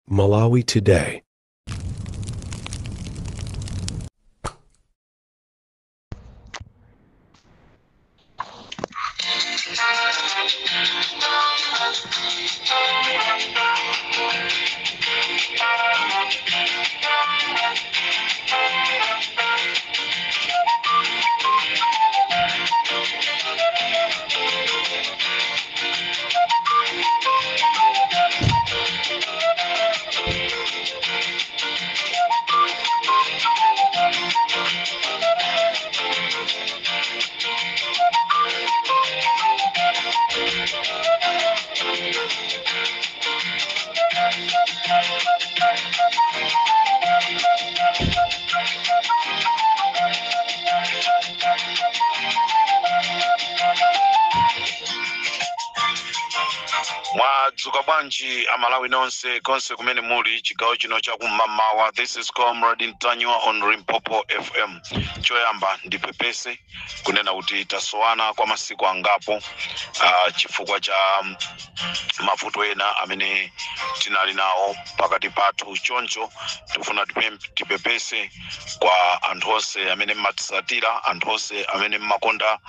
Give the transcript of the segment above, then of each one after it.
Malawi Today. Mwadzuka bwanji Amalawi nonse konse kumene muli chigawo chino chakum'mamawa? This is Comrade Ntanyiwa on Limpopo FM. Choyamba ndipepese kunena kuti tasowana kwa masiku angapo chifukwa cha mavuto ena amene tinali nawo pakati pathu. Choncho tikufuna tipepese kwa anthu onse amene mmatisatira, anthu onse amene mmakonda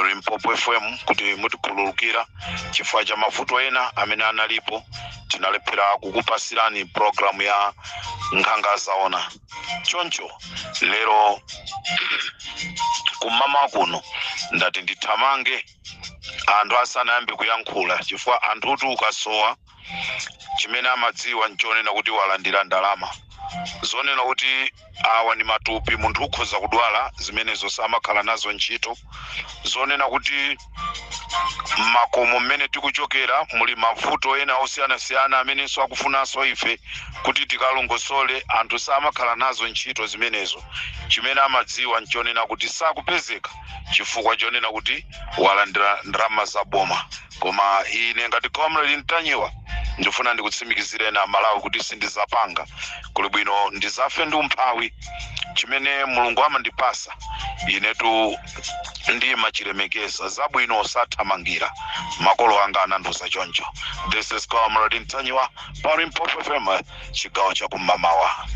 Limpopo FM, kuti mutikhululukira chifukwa cha mavuto ena amene analipo, tinalephera kukupasirani programu ya Nkhanga Zaona. Choncho lero kumamawa kuno ndati ndithamange anthu asanayambe kuyankhula, chifukwa anthutu ukasowa chimene amadziwa nchonena kuti walandira ndalama. Zonena kuti awa ni matupi, munthu ukhoza kudwala, zimenezo samakhala nazo ntchito. Zonena kuti mmakomo mmene tikuchokera muli mavuto ena osiyanasiyana amenenso akufunanso ife kuti tikalongosole, anthu samakhala nazo ntchito zimenezo. Chimene amadziwa nchonena kuti sakupezeka chifukwa chonena kuti walandira ndalama za boma. Koma ine ngati Comrade Ntanyiwa ndifuna ndikutsimikizireni Amalawi kuti sindizapanga, kuli bwino ndizafe ndi umphawi. Chimene Mulungu amandipasa inetu ndimachilemekeza, zabwino osathamangira, makolo anga anandiuza choncho. This is Comrade Ntanyiwa pa Limpopo FM, chigawo chakum'mamawa.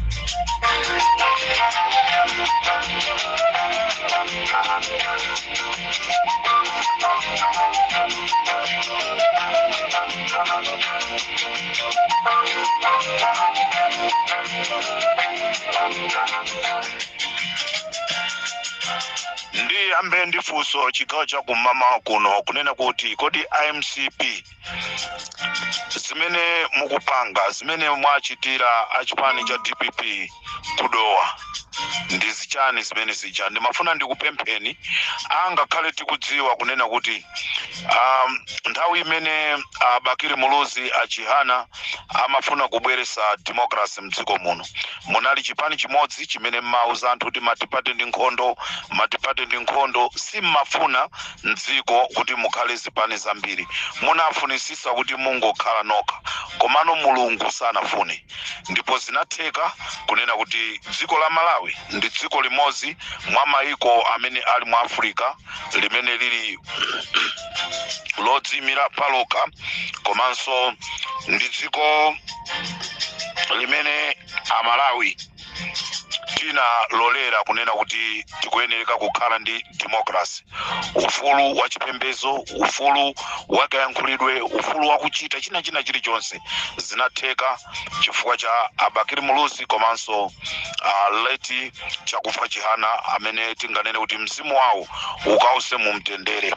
Ndiyambe ndi funso chigawo chakum'mamawa kuno, kunena kuti kodi iMCP zimene mukupanga, zimene mwachitira achipani cha DPP kudowa ndi zichani zimene zija? Ndimafuna ndikupempheni, angakhale tikudziwa kunena kuti nthawi imene Bakili Muluzi, Achihana amafuna kubweresa democracy mdziko muno, munali chipani chimodzi chimene mmauza anthu kuti multiparty ndi nkhondo, multiparty ndi nkhondo. Simmafuna mdziko kuti mukhale zipani zambiri, munafunisisa kuti mungokhala nokha. Komano Mulungu sanafune, ndipo zinatheka kunena kuti dziko la Malawi ndi dziko limodzi mwa maiko amene ali mu Africa limene lili lodziyimira palokha, komanso ndi dziko limene Amalawi tinalolera kunena kuti tikuyenereka kukhala ndi democracy, ufulu wa chipembedzo, ufulu wa kayankhulidwe, ufulu wa kuchita china china chilichonse. Zinatheka chifukwa cha Abakili Muluzi komanso late Chakufa Chihana, amene tinganene kuti mzimu wawo ukause mu mtendere.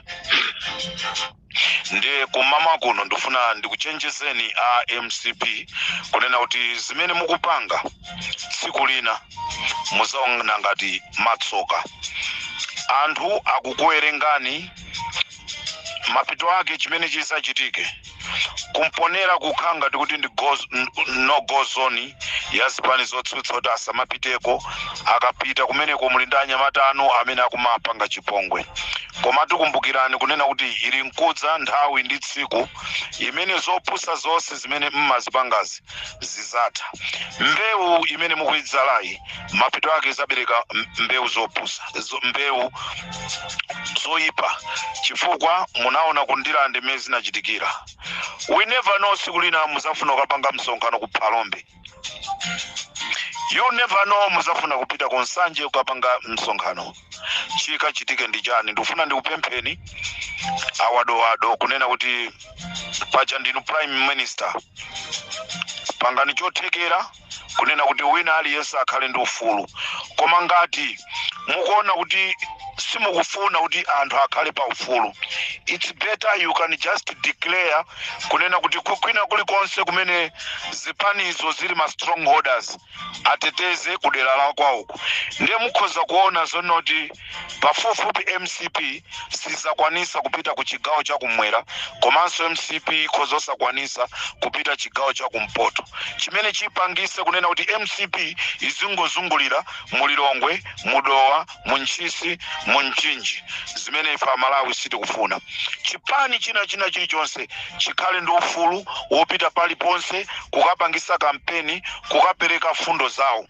Ndi kumama kuno ndifuna ndikuchenjezeni a MCP kunena kuti zimene mukupanga, tsiku lina muzaona ngati matsoka. Anthu akukuwerengani. Mapito ake chimene chisachitike kumponera kukhala ngati kuti ndi no go zone. Ya zipani zotsutsa kuti asamapiteko. Akapita kumeneko, muli ndi anyamata anu amene akumapanga chipongwe. Koma tikumbukirani kunena kuti ili nkudza nthawi ndi tsiku imene zopusa zonse zimene mmazipangazi zizatha. Mbewu imene mukuidzalayi, mapeto ake izabereka mbewu zopusa, mbewu zoyipa, chifukwa munaona ku Ndirande mmene zinachitikira. We never know, siku lina muzafuna kukapanga msonkhano ku Phalombe. You never know, muzafuna kupita ku Nsanje kukapanga msonkhano. Chikachitike ndi chani? Ndikufuna ndikupempheni awadowado kunena kuti paja ndinu Prime Minister, pangani chothekera kunena kuti wina aliyense akhale ndi ufulu. Koma ngati mukuona kuti simukufuna kuti anthu akhale pa ufulu, it's better you can just declare kunena kuti kwina kulikonse kumene zipanizo zili, ma strongholders ateteze kudera la kwawoko. Ndiye mukhoza kuona zonoti pafupifupi MCP sizakwanisa kupita ku chigawo chakumwera, komanso MCP ikhoza osakwanisa kupita chigawo chakumpoto, chimene chipangise kunena kuti MCP izingozungulira mulilongwe, mudowa, muntchisi, munchinji, zimene ife Amalawi sitikufuna. Chipani china chilichonse chikhale ndi ufulu wopita paliponse kukapangisa kampeni, kukapereka fundo zawo.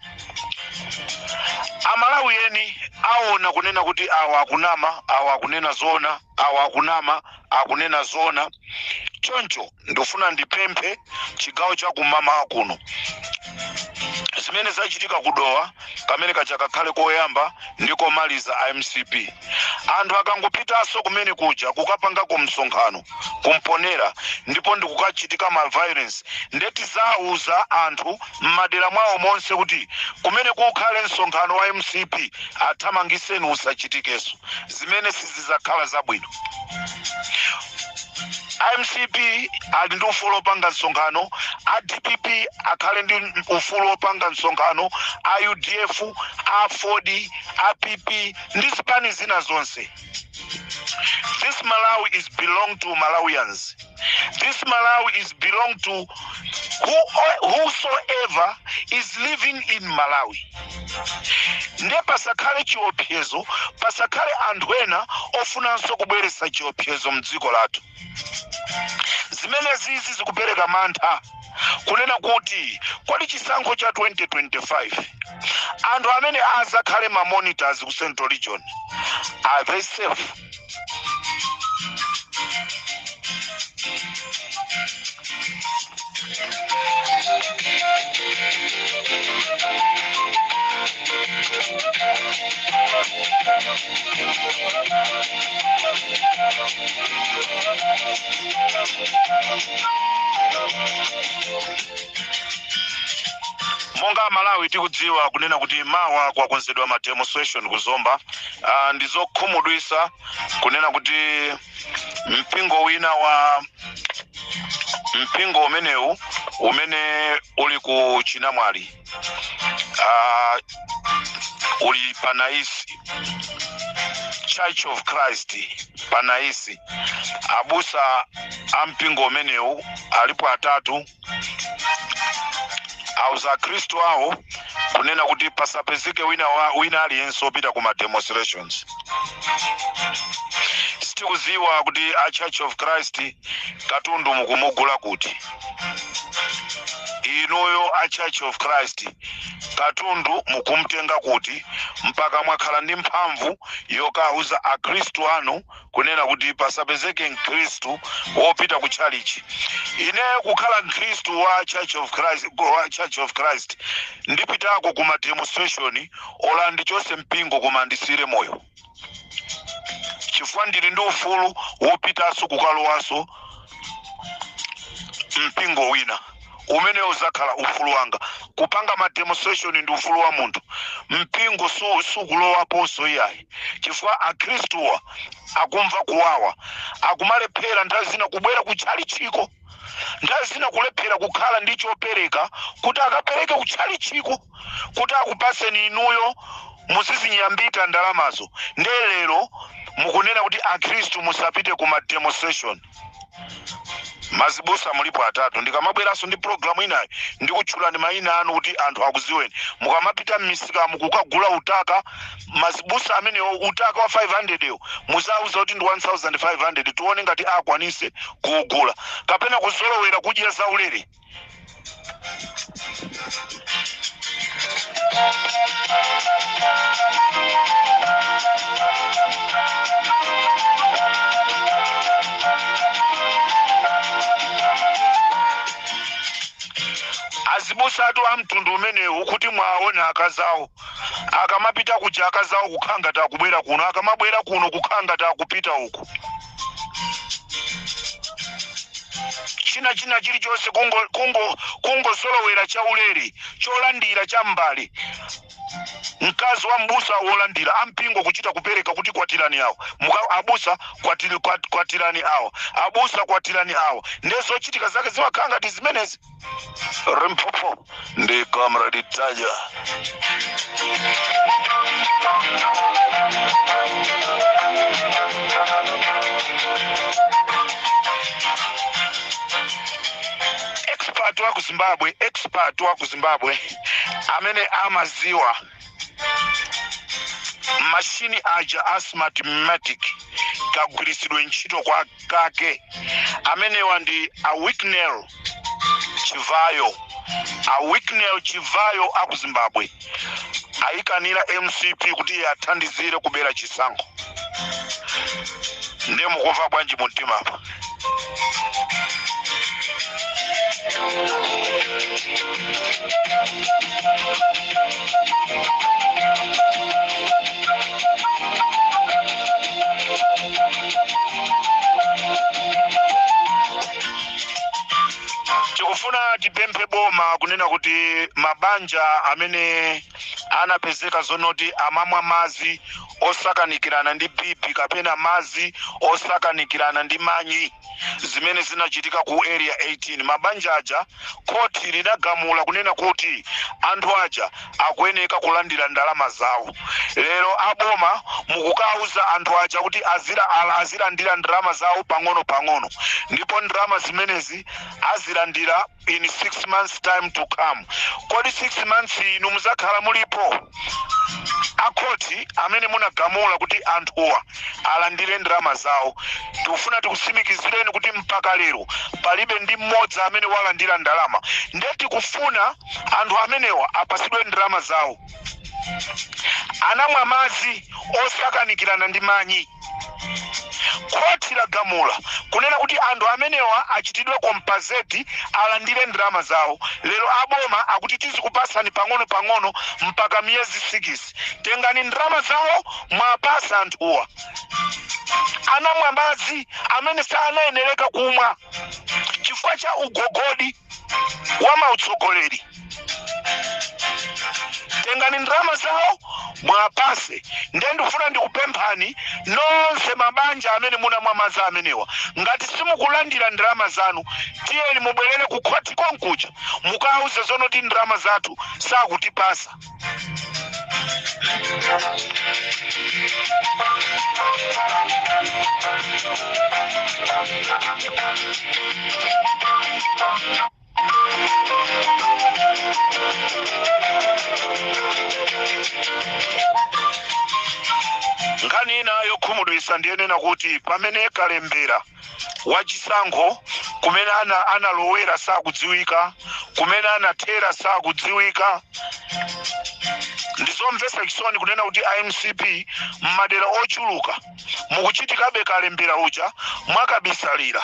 Amalawi eni aona kunena kuti awa akunama, awa akunena zona, awa akunama, akunena zona. Choncho ndifuna ndipemphe chigawo chakumama kuno, zimene zachitika kudowa kamene kacha kakhale koyamba ndi komaliza. MCP, anthu akangopitanso kumene kuja kukapangako msonkhano kumponera ndipo ndikukachitika ma violence, ndeti zawuza anthu m'madera mwawo monse kuti kumene kukhale msonkhano wa MCP athamangiseni, usachitikenso, zimene sizizakhala zabwino. MCP ali ndi ufulu wopanga msonkhano, a DPP akhale ndi ufulu wopanga msonkhano, a UDF, a Ford, a PP ndi zipani zina zonse. This Malawi is belong to Malawians. This Malawi is belong to whosoever is living in Malawi. Ndiye pasakhale chiopsezo, pasakhale anthu ena ofunanso kubweretsa chiopsezo mdziko lathu. Zimene zizi zikupereka mantha kunena kuti kodi chisankho cha 2025, anthu amene azakhale ma monitors ku Central Region, are they safe? Monga Malawi tikudziwa kunena kuti mawa kwakonzedwa ma demonstration kuzomba. Ndizokhumudwisa kunena kuti mpingo wina wa mpingo umenewu umene uli ku Chinamwali, uli Panaisi, Church of Christ Panaisi, abusa a mpingo umenewu alipo atatu, auza akhristu awo kunena kuti pasapezeke wina aliyense wopita ku ma demonstrations. Sitikuziwa kuti a Church of Christ katundu mukumugula kuti. Inuyo a Church of Christ katundu mukumtenga kuti, mpaka mwakhala ndi mphamvu yokauza akhristu anu kunena kuti pasapezeke mkhristu wopita ku chalichi? Ineyo kukhala mkhristu wa Church of Christ, wa Church of Christ, ndipitako ku ma demonstration, ola ndichose mpingo koma ndisire moyo, chifukwa ndili ndi ufulu wopitanso kukalowanso mpingo wina umene uzakhala ufulu wanga. Kupanga ma demonstration ndi ufulu wa munthu. Mpingo sukulowaponso iyayi, chifukwa akhristuwa akumva kuwawa, akumalephera nthawi zina kubwera kutchalichiko, nthawi zina kulephera kukhala ndi chopereka kuti akapereke kutchalichiko kuti akupaseni inuyo muzizinyambita ndalamazo. Ndiye lero mukunena kuti akhristu musapite ku ma demonstration. Mazibusa mulipo atatu. Ndikamabweranso ndi programu inayo, ndikutchulani mayina anu kuti anthu akuziweni. Mukamapita m'misikamu kukagula utaka, mazibusa amenewo, utaka wa 500 yo muzauza kuti ndi 1500, tione ngati akwanise kuugula kapena kuzolowera kudya zaulere. Azibusatu a mtundu umenewu kuti mwaona akazawo akamapita kuja, akazawo kukhala ngati akubwera kuno, akamabwera kuno kukhala ngati akupita uku, china chilichonse kungozolowera chaulere, cholandira cha mbali. Mkazi wa mbusa wolandira, ampingo kuchita kupereka kuti kwatirani awo, abusa kwatirani awo, abusa kwatirani awo. Ndiye zochitika zake zimakhala ngati zimenezi. Limpopo ndi Comrade Ntanyiwa. Expert wa ku Zimbabwe, expert wa ku Zimbabwe amene amaziwa mashini aja a Smartmatic kagwiritsidwe ntchito kwa kake, amenewa ndi a Wicknell Chivayo. A Wicknell Chivayo aku Zimbabwe ayikanira MCP kuti iye athandizire kubera chisankho. Ndiye mukumva bwanji mumtima apa? Tikufuna tipemphe boma kunena kuti mabanja amene anapezeka zonoti amamwa madzi osakanikirana ndi bibi kapena madzi osakanikirana ndi manyi, zimene zinachitika ku Area 18, mabanja aja khoti linagamula kunena kuti anthu aja akuyeneka kulandira ndalama zawo. Lero aboma mukukauza anthu aja kuti azilandira ndalama zawo pang'ono pang'ono, ndipo ndalama zimenezi azilandira in 6 months time to come. Kodi 6 months inu muzakhala mulipo? Akhoti amene munagamula kuti anthuwa alandire ndalama zawo, tikufuna tikusimikizireni kuti mpaka lero palibe ndi mmodzi amene walandira ndalama. Ndiye tikufuna anthu amenewa apasidwe ndalama zawo. Anamwa madzi osakanikirana ndi manyi. Khoti lagamula kunena kuti anthu amenewa achitidwe compensate, alandire ndalama zawo. Lero aboma akuti tizikupasani pang'ono pang'ono mpaka miyezi 6. Tengani ndalama zawo mwapasa anthuwa. Anamwa madzi amene sanayenereka kumwa chifukwa cha ugogodi wa mautsogoleri. Tengani ndalama zawo mwapase. Ndiye ndikufuna ndikupemphani nonse mabanja amene munamwa madzi amenewa, ngati simukulandira ndalama zanu, tiyeni mubwerere ku khoti konkuja mukauze zonoti ndalama zathu sakutipasa. Nkhani ina yokhumudwitsa ndiyenena kuti pamene kalembera wachisankho kumene analowera sakudziwika, kumene anathera sakudziwika. Ndizomvetsa chisoni kunena kuti iMCP m'madera ochuluka mukuchitikabe kalembera uja mwakabisalira,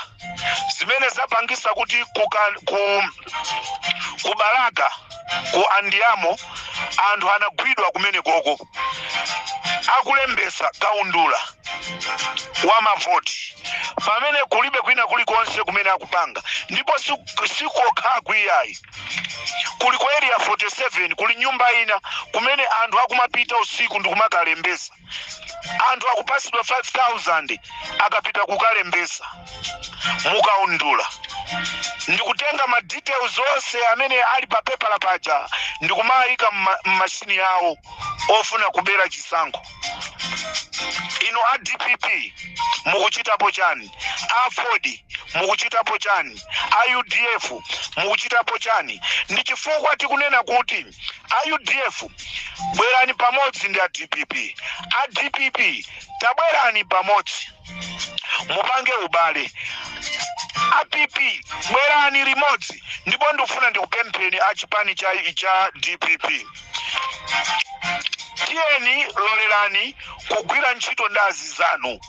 zimene zapangisa kuti ku Balaka, ku Andiamo, anthu anagwidwa kumene koko akulembesa kaundula wa mavoti pamene kulibe kwina kulikonse kumene akupanga. Ndipo sikokhaku iyayi, kuli ku Area 47, kuli nyumba ina kumene anthu akumapita usiku ndikumakalembesa. Anthu akupasidwa 5000 akapita kukalembesa mukaundula, ndikutenga ma details onse amene ali pa pepala paja ndikumayika m'mashini yawo ofuna kubera chisankho. Inu a DPP mukuchitapo chani? A Ford mukuchitapo chani? A UDF mukuchitapo chani? Ndi chifukwa tikunena kuti a UDF bwerani pamodzi ndi a DPP, a DPP tabwerani pamodzi mupange ubale, a PP bwerani limodzi. Ndipo ndikufuna ndikupempheni a chipani cha DPP, tiyeni lolerani kugwira ntchito ndi azizanu.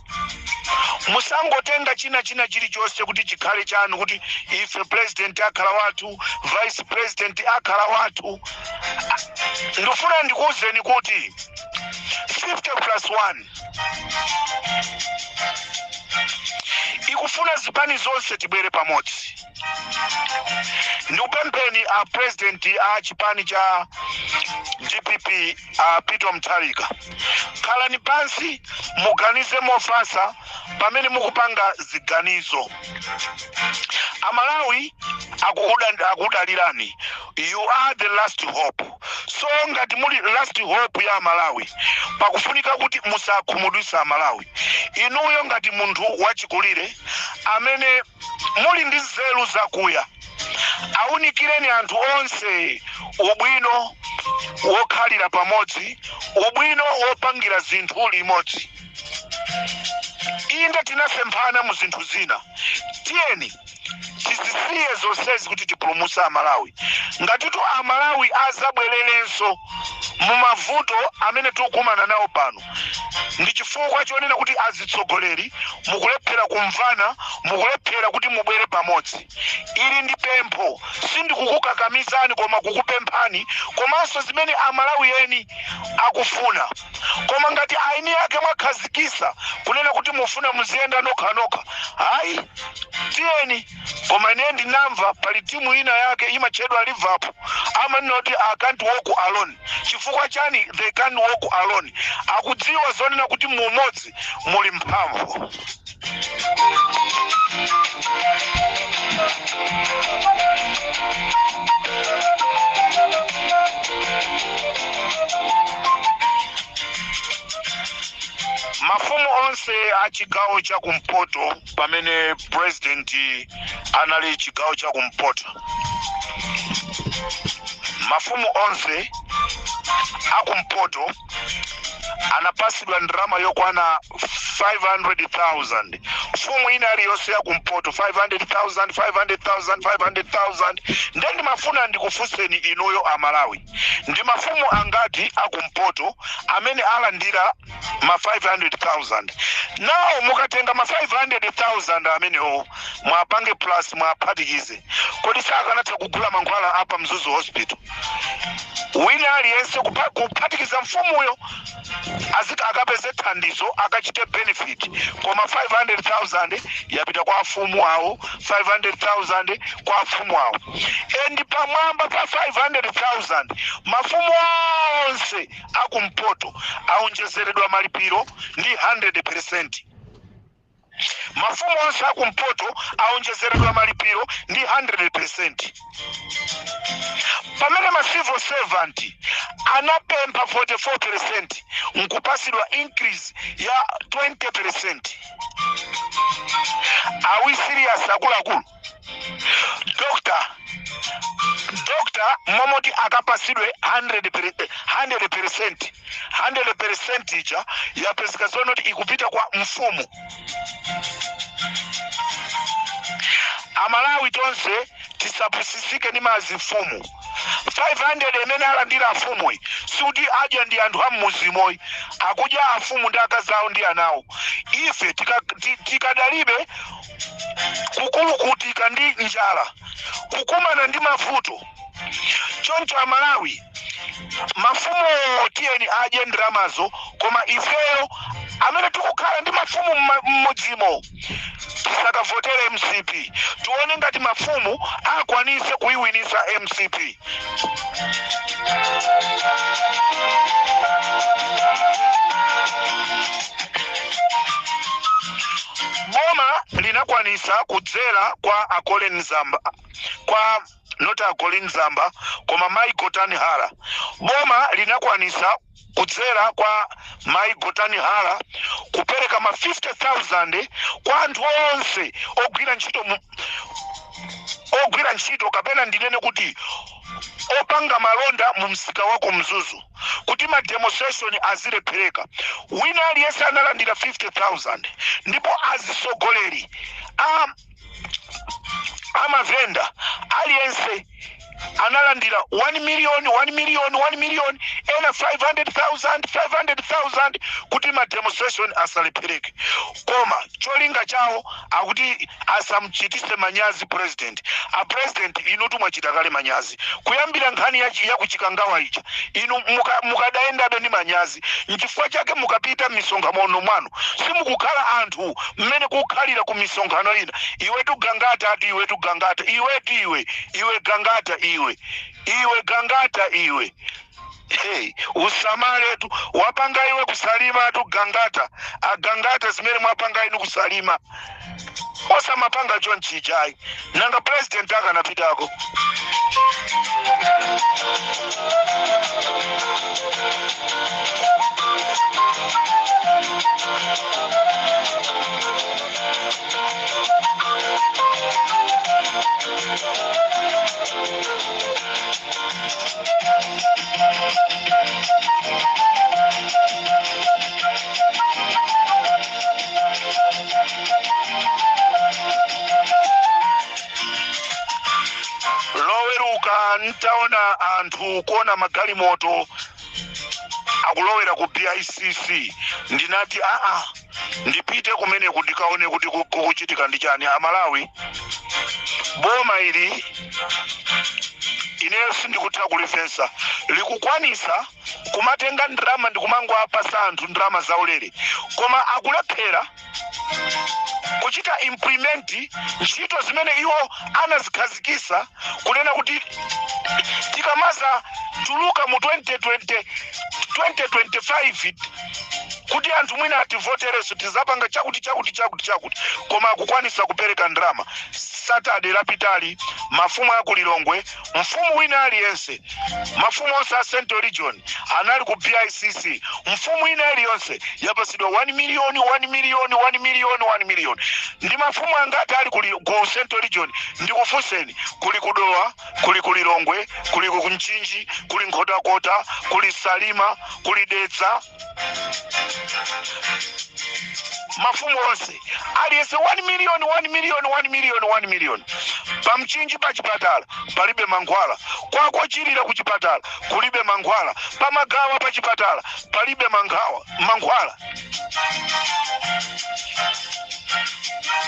Musangotenga china chilichonse kuti chikhale chanu, kuti ife president akhala wathu, vice president akhala wathu. Ndifuna ndikuwuzeni kuti 50 plus 1 ikufuna zipani zonse tibwere pamodzi. Ndikupempheni a president a chipani cha DPP, a Peter Mutharika, khalani pansi muganize mofasa pamene mukupanga ziganizo. Amalawi akudalirani. You are the last hope. So ngati muli last hope ya Amalawi, pakufunika kuti musakhumudwitsa Amalawi. Inuyo ngati munthu wachikulire amene muli ndi nzeru zakuya, awunikireni anthu onse ubwino wokhalira pamodzi, ubwino wopangira zinthu limodzi. Inde tinasemphana mu zinthu zina, tiyeni tizisiye zonsezi kuti tipulumutse Amalawi. Ngatitu Amalawi azabwererenso mu mavuto amene tikukumana nawo pano, ndi chifukwa chonena kuti azitsogoleri mukulephera kumvana, mukulephera kuti mubwere pamodzi. Ili ndi pempho, sindikukukakamizani koma kukupemphani, komanso zimene Amalawi eni akufuna. Koma ngati aini yake mwakhazikisa kunena kuti mufuna muziyenda nokhanokha, hayi, tiyeni. Koma ine ndinamva pali timu ina yake imatchedwa Liverpool, amanena kuti I can't walk alone. Chifukwa chani they can't walk alone? Akudziwa zonena kuti mumodzi muli mphamvu. Mafumu onse a chigawo cha kumpoto, pamene president anali chigawo cha kumpoto, mafumu onse akumpoto anapasidwa ndalama yokwana 500,000. Mfumu ina aliyonse yakumpoto 500,000, 500,000, 500,000. Nde ndimafuna ndikufunseni inuyo Amalawi, ndi mafumu angati akumpoto amene alandira ma 500,000? Nawo mukatenga ma 500,000 amenewo, mwapange plus, mwaphatikize, kodi sakanatha kugula mankhwala apa Mzuzu Hospital? Wina aliyense kuphatikiza mfumuyo azika akapeze thandizo, akachite benefit. Koma 500,000 yapita kwa afumu awo, 500,000 kwa afumu awo, and pamwamba pa 500,000 mafumu onse akumpoto aonjezeredwa malipiro ndi 100%. Mafumu onse akumpoto aonjezeredwa malipiro ndi 100%, pamene ma civil servant anapempha 44% nkupasidwa increase ya 20%. Are we serious, akuluakulu? Doctor momoti akapasidwe 100%, 100% ija yapezeka zonoti ikupita kwa mfumu. Amalawi tonse tisapusisike ndi mazifumu. 500 imene alandira afumuyi sikuti adya ndi anthu am'muzimoyi, akudya afumu ndi akazi awo ndi anawo. Ife tikadalibe kukulukutika ndi njala, kukumana ndi mavuto. Choncho Amalawi, mafumu tiyeni adye ndalamazo, koma ifeyo amene tikukhala ndi mafumu m'mudzimo tisakavotere MCP. Tione ngati mafumu akwanise kuyiwinisa MCP. Boma linakwanisa kudzera kwa a Colleen Zamba, kwa Not a Colleen Zamba, koma Mai Gotani Hara. Boma linakwanisa kudzera kwa Mai Gotani Hara kupereka ma 50,000 kwa anthu onse ogwira ntchito ogwira ntchito, kapena ndinene kuti opanga malonda mu msika wa ku Mzuzu, kuti ma demonstration azilephereka. Wina aliyense analandira 50,000, ndipo azisogoleri a amavenda aliyense analandira 1 million, 1 million, 1 million, ena 500,000, 500,000, kuti ma demonstration asalephereke. Koma cholinga chawo akuti asamchitise manyazi president. A president, inu tumwachita kale manyazi kuyambira nkhani ya kuchikangawa ija. Inu mukadayendabe ndi manyazi. Nchifukwa chake mukapita m'misonkhano mwanu simukukhala anthu mmene kukhalira ku misonkhano ina. Iwetu Gangata, ati iwetu Gangata, iwetu iwe, iwe Gangata, iwe, iwe Gangata, iwe, hey, usamaletu. Wapanga iwe kusalima atu Gangata. Agangata, zimene mwapanga inu kusalima, osamapanga chonchichayi. Nanga president akanapitako? Loweruka ntaona anthu kuona magalimoto akulowera ku BICC, ndinati aa, ndipite kumeneku ndikaone kuti kukuchitika ndi chani. Amalawi, boma ili ineyo sindikutha kulimvetsa. Likukwanisa kumatenga ndrama ndikumangowapasa anthu ndrama zaulere, koma akulephera kuchita implement ntchito zimene iwo anazikhazikisa, kunena kuti tikamaza tuluka mu 2020, 2025, kuti anthu mwina ativotereso, tizapanga chakuti, chakuti, chakuti, chakuti. Koma akukwanisa kupereka ndrama. Saturday lapitali, mafumu aku Lilongwe, mfumu wina aliyense, mafumu onse a Central Region anali ku BICC. Mfumu ina iliyonse yapasidwa 1 million, 1 million, 1 million, 1 million. Ndi mafumu angati ali ku Central Region? Ndikufunseni. Kuli kudowa, kuli ku Lilongwe, kuli ku Mchinji, kuli Nkhotakota, kuli Salima, kuli Dedza. Mafumu onse aliyense 1 million, 1 million, 1 million, 1 million. Pa Mchinji pa chipatala palibe mankhwala, kwakochirira ku chipatala kulibe mankhwala, pamagawa pa chipatala palibe mankhwala.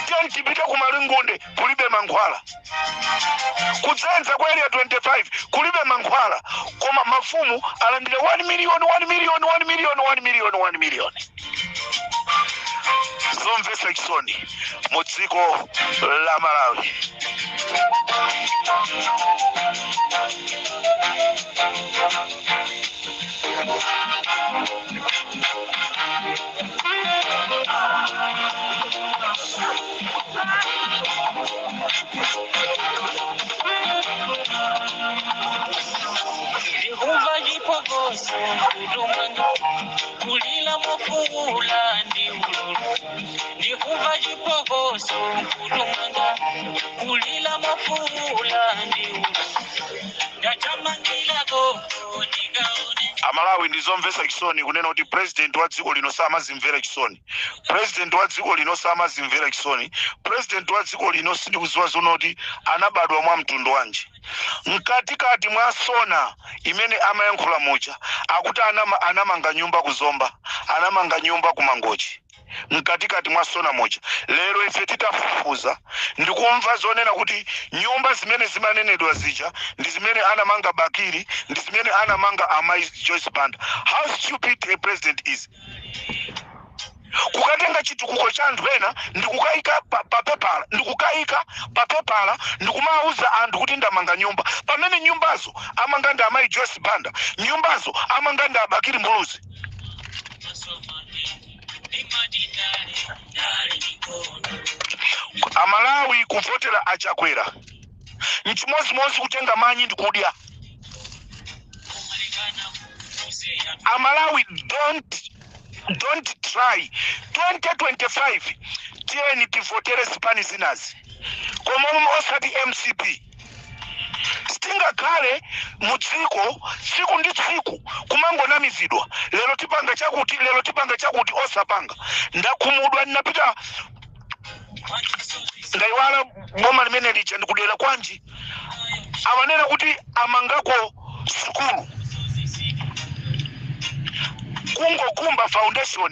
Tiyeni tipite ku Malingunde, kulibe mankhwala. Kudzenza kwa Area 25 kulibe mankhwala. Koma mafumu alandira 1 million, 1 million, 1 million, 1 million, 1 million. Zomvetsa chisoni mu dziko la Malawi. Ndikumva chiphokoso mkutu mwanga, kulila mofuula ndi ululu. Ndikumva chiphokoso mkutu mwanga, kulila mofuula ndi ululu. Ndathamangirako ndikaone. Amalawi, ndizomvetsa chisoni kunena kuti president wa dziko lino samazimvera chisoni. President wa dziko lino samazimvera chisoni. President wa dziko lino sindikudziwa zonoti anabadwa mwa mtundu wanji. Mkatikati mwa SONA imene amayankhula muja, akuti anamanga nyumba kuzomba, anamanga nyumba ku Mangochi, mkatikati mwa SONA muja. Lero ife titafufuza ndikumva zonena kuti nyumba zimene zimanenedwa zija ndi zimene anamanga Bakili, ndi zimene anamanga amai Joyce Banda. How stupid a president is! Kukatenga chitukuko cha anthu ena ndikukayika pa pepala, ndikukayika pa pepala, ndikumawuza anthu kuti ndamanga nyumba, pamene nyumbazo amanga ndi amayi Joyce Banda, nyumbazo amanga ndi abakili Muluzi. Amalawi, kuvotera achakwera Nchimozimozi kutenga manyi ndikudya. Amalawi, don't try. 2025 tiyeni tivotere zipani zinazi, koma osati MCP. Sitingakhale mudziko tsiku ndi tsiku kumangonamizidwa, lero tipanga chakuti, lero tipanga chakuti, osapanga. Ndakhumudwa. Ndinapita, ndayiwala boma limene lija, ndikudera kwanji, amanena kuti amangako sukulu, kungokumba foundation,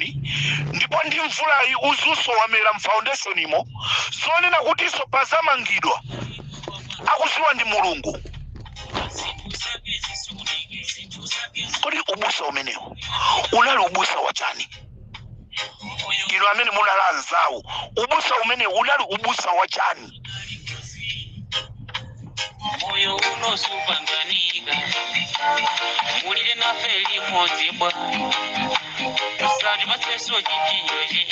ndipo ndi mvulayi uzuso wamera mfoundation imo. Zonena kutinso pazamangidwa, akuziwa ndi Mulungu. Kodi ubusa umenewo unali ubusa wachani? Inu amene munali anzawo, ubusa umenewo unali ubusa wachani? Moyo uno supanganika, mulire nafe limodzi bwa, usatipatseso chipinjochi,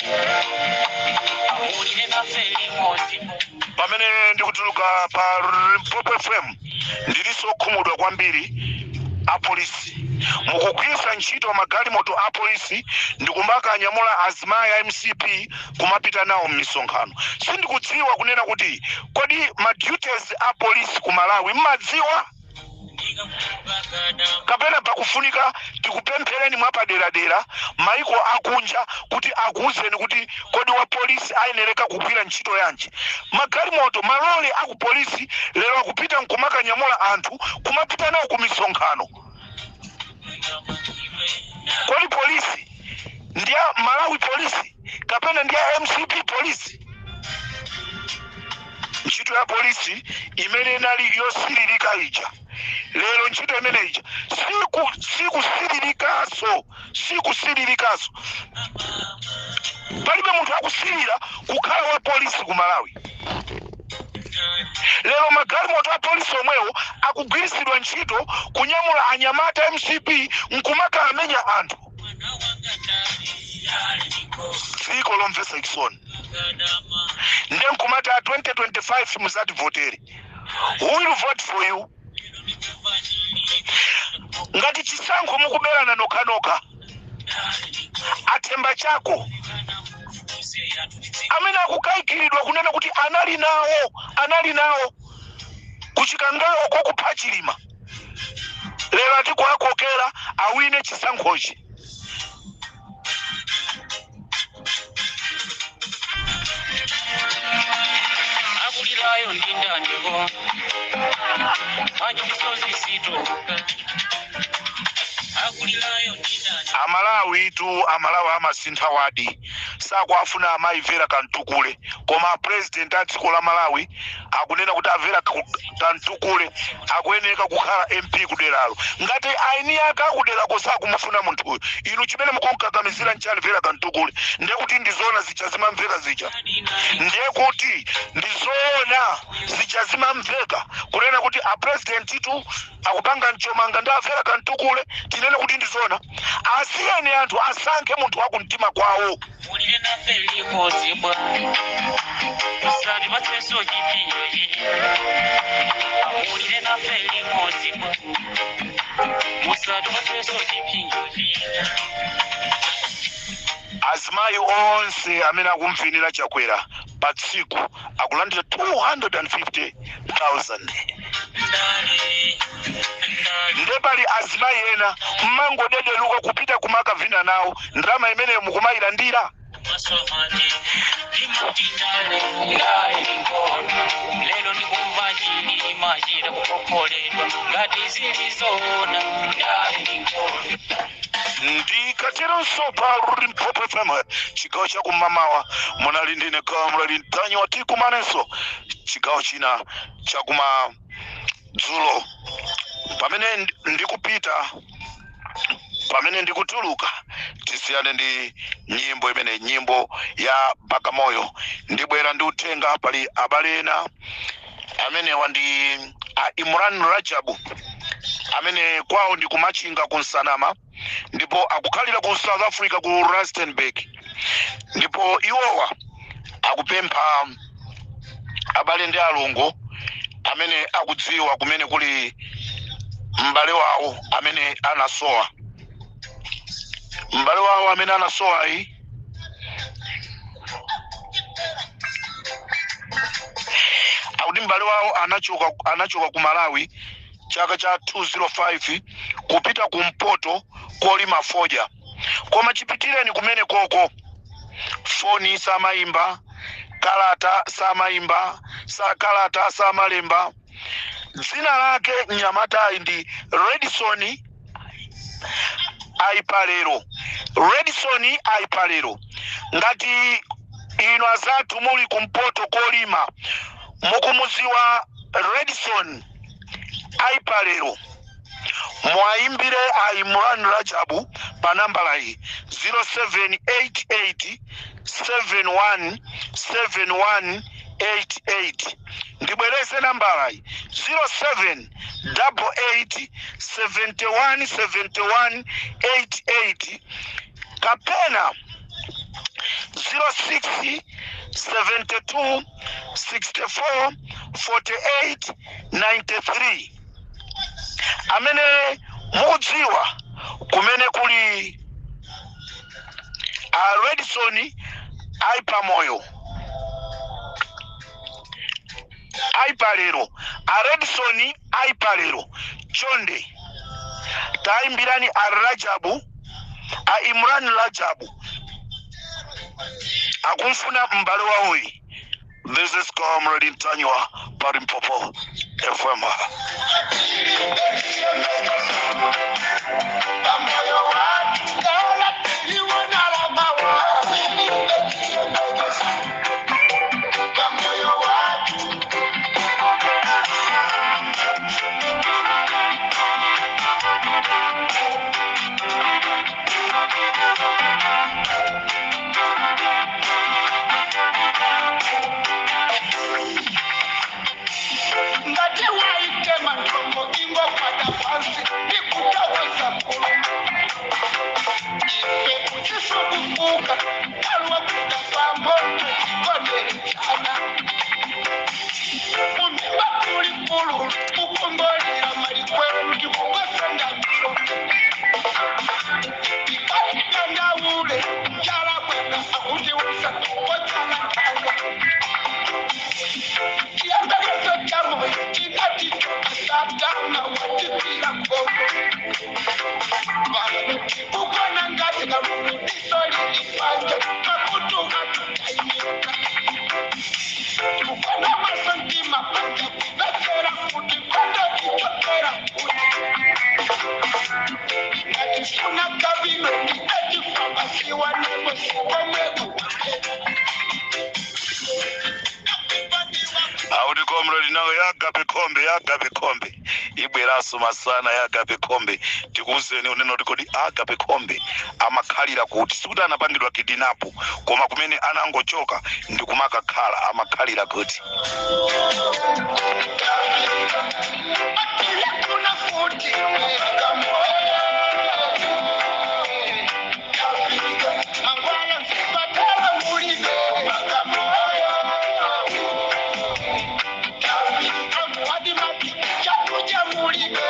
mulire nafe limodzi bwa. Pamene ndikutuluka pa Limpopo FM, ndilinso khumudwa kwambiri. Apolisi mukugwiritsa ntchito magalimoto a polisi ndikumakanyamula azimayi a MCP kumapita nawo m'misonkhano. Sindikudziwa kunena kuti kodi ma duties a polisi ku Malawi mmadziwa, kapena pakufunika tikupemphereni mwapaderadera maiko akunja kuti akuwuzeni kuti kodi wa polisi ayenereka kugwira ntchito yanji. Magalimoto, malole aku polisi lero akupita nkumakanyamula anthu kumapita nawo ku misonkhano. Kodi polisi ndiya Malawi Polisi kapena ndiya MCP polisi? Ntchito ya polisi imene inali yosiririka ija, lero ntchito imene ija sikusiririkanso, sikusiririkanso. Palibe munthu akusirira kukhala wa polisi ku Malawi lero. Magalimoto a polisi omwewo akugwiritsidwa ntchito kunyamula anyamata MCP nkumaka amenya anthu. Dziko lomvetsa chisoni. Nde nkumati a 2025 muzativotere. Who will vote for you ngati chisankho mukuberana nokhanokha? Athemba chako amene akukayikiridwa kunena kuti anali nawo kuchikangawo kokupha Chilima, lero atikuakokera awine chisankhochi. Akulirayo ndi ndandiko wanji misozi sitoka, akulirayo ndi ndani? Amalawi tu, Amalawi amasintha wadi. Sakuafuna amayi Vera Kantukule, koma apresident a dziko la Malawi akunena kuti avera Kantukule akuyeneka kukhala MP kuderalo. Ngati aini ake akuderako sakumufuna munthuyo, inu chimene mukunkakamizira nchani Vera Kantukule? Ndiye kuti ndizoona zija zimamveka zija, ndiye kuti ndizoona zija zimamveka kunena kuti apresident tu akupanga mchomanga ndi avera Kantukule. Tinene kuti ndizoona? Asiyeni anthu asankhe munthu wakumtima kwawo. Mulire nafe limodzi bwa, usatipatseso chipinjochi, mulire nafe limodzi bwa, musatipatseso chipinjochi. Azimayi onse amene akumvinira Chakwera pa tsiku akulandira 250,000. Ndale, ndale. Nde pali azimayi ena mmangodedeluka kupita kumakavina nawo, ndalama imeneyo mukumayilandira. Maswamati limati ndale, ndale lingono. Lero ndikumva chilima chita kupopoledwa, ngati zilizoona, ndale lingono. Ndikateronso pa Limpopo FM, chigawo chakumamawa, munali ndine Comrade Ntanyiwa. Tikumanenso chigawo china chakumadzulo. Pamene ndikupita, pamene ndikutuluka, tisiyane ndi nyimbo imene, nyimbo ya Bagamoyo. Ndibwera ndi uthenga. Pali abale ena amenewa ndi a Imran Rajabu, amene kwawo ndi kumachinga ku Nsanama, ndipo akukhalira ku South Africa, ku Rustenburg. Ndipo iwowa akupempha abale ndi alongo. Amene akudziwa kumene kuli m'bale wawo amene anasowa, m'bale wawo amene anasowa iyi, akuti m'bale wawo anachoka ku Malawi chaka cha 205 kupita kumpoto kolima fodya, koma chipitireni kumene koko foni samayimba, kalata samayimba, sa kalata samalemba. Dzina lake mnyamatayi ndi Redson Aipalero, Redson Aipalero. Ngati inu azathu muli kumpoto kolima mukumuziwa Redson Aipalero, mwayimbire a Imran Rajabu pa nambala iyi 0788 71 7188. Ndibwereze nambala iyi 07 88 71 71 88 kapena 06 72 64 48 93. Amene mukudziwa kumene kuli a Redson Aipamoyo, Aipalero, a Redson Aipalero, chonde tayimbirani a Rajabu, a Imran Rajabu, akumfuna m'bale wawoyi. This is Comrade Ntanyiwa pa Limpopo FM. Ngati waitema ntongo ingofata pansi ndikutaweza kuluma ife uchisukufuka kalwa kuta pamboto chikonderechana mumimba kuli kululu kukongolera malikwe ndikungosenda milo ikaitandaule chalabweka akutiusa kocala tanga chiyambekezo chamoyo chinatichoka satana watipila kongo ukona ngati kalulu diso lilipanja makutu atutaimika ukona maso mtima panja kupepera kuti kondo ichokera kuti ngatifuna kabinoni echifambasiwa nemosikomweku. Akuti comrade nawo yagape khombe, yagape khombe ibweraso masana yagape khombe. Tikuwuzeni unena kuti kodi agape khombe amakhalira kuti? Sikuti anapangidwa kidnap, koma kumene anangochoka ndikumakakhala, amakhalira kuti? Kuna futi mangwala msipatala mulibe amuwadimati chakuja mulibe.